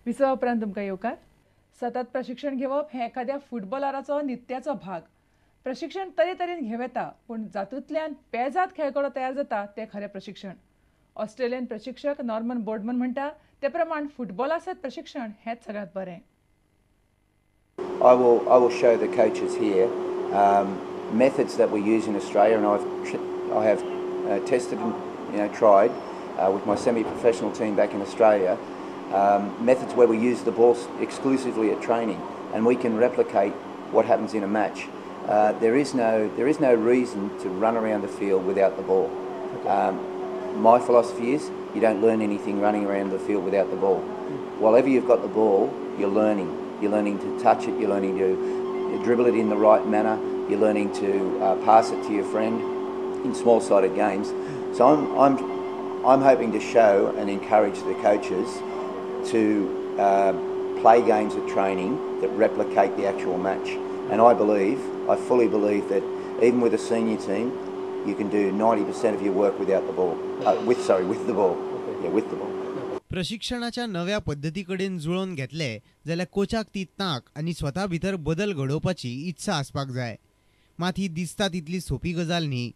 विसवा उपरांत तुमकां येवकार. सतत प्रशिक्षण घेवप हें एखाद्या फुटबॉलराचो नित्याचो भाग. प्रशिक्षण तरेतरेन घेवं येता, पूण जातूंतल्यान पेजाद खेळगडो तयार जाता तें खरें प्रशिक्षण. ऑस्ट्रेलियन प्रशिक्षक नॉर्मन बोर्डमन म्हणटा ते प्रमाण फुटबॉला सयत प्रशिक्षण हेंच सगळ्यांत बरें. I will show the coaches here methods that we use in Australia, and I have tested and tried with my semi-professional team back in Australia. Methods where we use the ball exclusively at training, and we can replicate what happens in a match. There is no reason to run around the field without the ball. My philosophy is you don't learn anything running around the field without the ball. While you've got the ball, you're learning. You're learning to touch it, you're learning to dribble it in the right manner, you're learning to pass it to your friend in small sided games. So I'm hoping to show and encourage the coaches to play games at training that replicate the actual match. And I fully believe that even with a senior team, you can do 90% of your work without the ball. With, sorry, with the ball. Yeah, with the ball. प्रशिक्षणाच्या नव्या पद्दती कडेन जुळोवन घेतले जाल्यार कोचाक ती तांक आनी स्वता भितर बदल घडोवपाची इत्सा आसपाक जाय. मात ही दिसता तितली सोपी गजाल न्ही.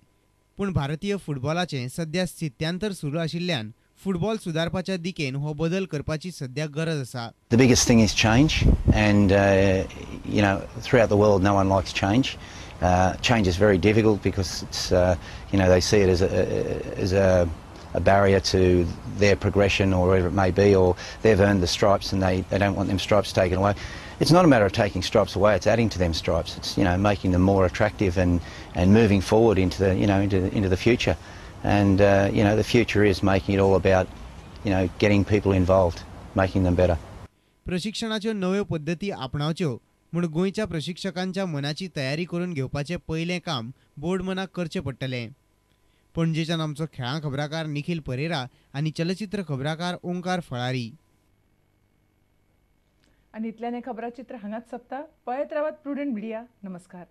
पूण भारतीय फुटबॉलाचें सध्या स्थित्यांतर सुरू आशिल्ल्यान फुटबॉल सुदारपाच्या दिकेन हो बदल करपाची सध्या गरज आसा. The biggest thing is change, and throughout the world, no one likes change. Change is very difficult because it's they see it as a barrier to their progression or whatever it may be, or they've earned the stripes and they don't want them stripes taken away. It's not a matter of taking stripes away; it's adding to them stripes. It's making them more attractive and moving forward into the you know into into the future. And the future is making it all about getting people involved, making them better. प्रशिक्षणाच्यो नव्यो पद्दती आपणावच्यो म्हूण गोंयच्या प्रशिक्षकांच्या मनाची तयारी करून घेवपाचें पयलें काम बोर्डमनाक करचें पडटलें. पणजेच्यान आमचो खेळां खबराकार निखील परेरा आनी चलचित्र खबराकार ओंकार फळारी. आनी इतल्यान हें खबराचित्र हांगाच सोंपता. पळयत रावात प्रुडंट मिडिया. नमस्कार.